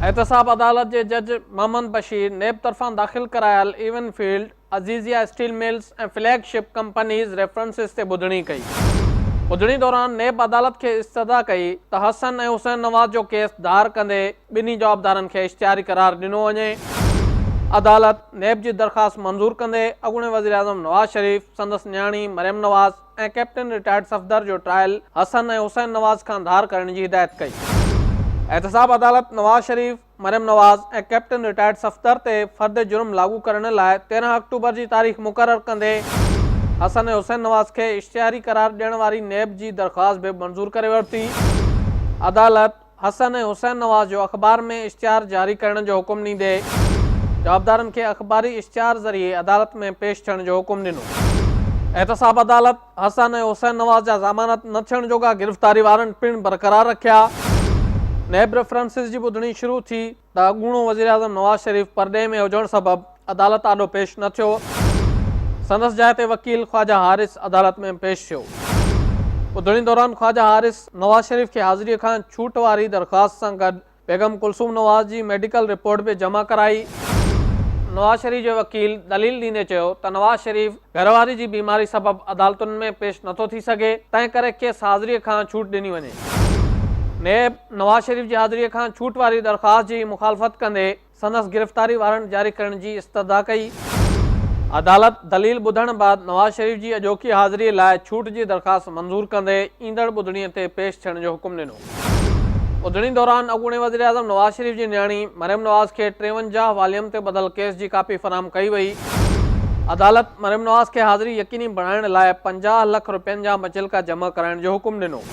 احتساب عدالت جي جج محمد بشير نيب طرفان داخل ڪرايل Avenfield, Azizia steel mills ۽ flagship companies references تي ٻڌڻي ڪئي. ٻڌڻي دوران نيب عدالت کي استدعا ڪئي ته حسن ۽ حسين نواز جو ڪيس ڌار ڪندي ٻنهي جوابدارن کي اشتهاري قرار ڏنو وڃي. عدالت نيب جي درخواست منظور ڪندي اڳوڻي وزيراعظم نواز شريف، سندس نياڻي مريم نواز ۽ ڪئپٽن رٽائرڊ صفدر جو ٽرائل حسن ۽ حسين نواز کان ڌار ڪرڻ جي هدايت ڪئي. احتساب عدالت نواز شريف، مريم نواز ۽ ڪئپٽن رٽائرڊ صفدر تي فرد جرم لاڳو ڪرڻ لاء 13 آڪٽوبر جي تاريخ مقرر ڪندي حسن ۽ حسين نواز کي اشتهاري قرار ڏيڻ واري نيب جي درخواست به منظور ڪري ورتي. عدالت حسن ۽ حسين نواز جو اخبار ۾ اشتهار جاري ڪرڻ جو حڪم ڏيندي جوابدارن کي اخباري اشتهار ذريعي عدالت ۾ پيش ٿيڻ جو حڪم ڏنو. احتساب عدالت حسن ۽ حسين نواز جا ضمانت نه ٿيڻ جوڳا گرفتاري وارنٽ پڻ برقرار رکيا. نيب ريفرنسز جي ٻڌڻي شروع ٿي ته اڳوڻو وزيراعظم نواز شريف پرڏيهه ۾ هجڻ سبب عدالت آڏو پيش نه ٿيو، سندس جاء تي وڪيل خواجه حارث عدالت ۾ پيش ٿيو. ٻڌڻي دوران خواجه حارث نواز شريف کي حاضري کان ڇوٽ واري درخواست سان گڏ بيگم ڪلثوم نواز جي ميڊيڪل رپورٽ به جمع ڪرائي. نواز شريف جي وڪيل دليل ڏيندي چيو ته نواز شريف گهرواري جي بيماري سبب عدالتن ۾ پيش نٿو ٿي سگهي، تنهن ڪري کيس حاضري کان ڇوٽ ڏني وڃي. نيب نواز شريف جي حاضري کان ڇوٽ واري درخواست جي مخالفت ڪندي سندس گرفتاري وارنٽ جاري ڪرڻ جي استدعا ڪئي. عدالت دليل ٻڌڻ بعد نواز شريف جي اڄوڪي حاضري لاء ڇوٽ جي درخواست منظور ڪندي ايندڙ ٻڌڻي تي پيش ٿيڻ جو حڪم ڏنو. ٻڌڻي دوران اڳوڻي وزيراعظم نواز شريف جي نياڻي مريم نواز کي 53 واليم تي ٻڌل ڪيس جي ڪاپي فراهم ڪئي وئي. عدالت مريم نواز کي حاضري يقيني بڻائڻ لاء 50 لک رپين جا مچلڪا جمع ڪرائڻ جو حڪم ڏنو.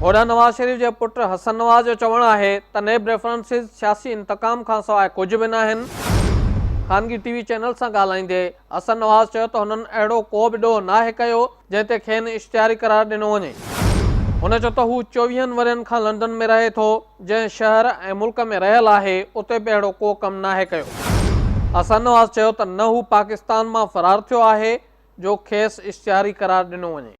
هوڏانهن نواز شريف جي پٽ حسن نواز جو چوڻ آهي ته نيب ريفرنسز سياسي انتقام کانسواء ڪجهه به ناهن. خانگي ٽي وي چينل سان ڳالهائيندي حسن نواز چيو ته هنن اهڙو ڪو به ڏوهه ناهي ڪيو جنهن تي کين اشتهاري قرار ڏنو وڃي. هن چيو ته هو چوويهن ورهين کان لنڊن ۾ رهي ٿو، جنهن شهر ۽ ملڪ ۾ رهيل آهي اتي به اهڙو ڪو ڪم ناهي ڪيو. حسن نواز چيو ته نه هو پاڪستان مان فرار ٿيو آهي جو کيس اشتهاري قرار ڏنو وڃي.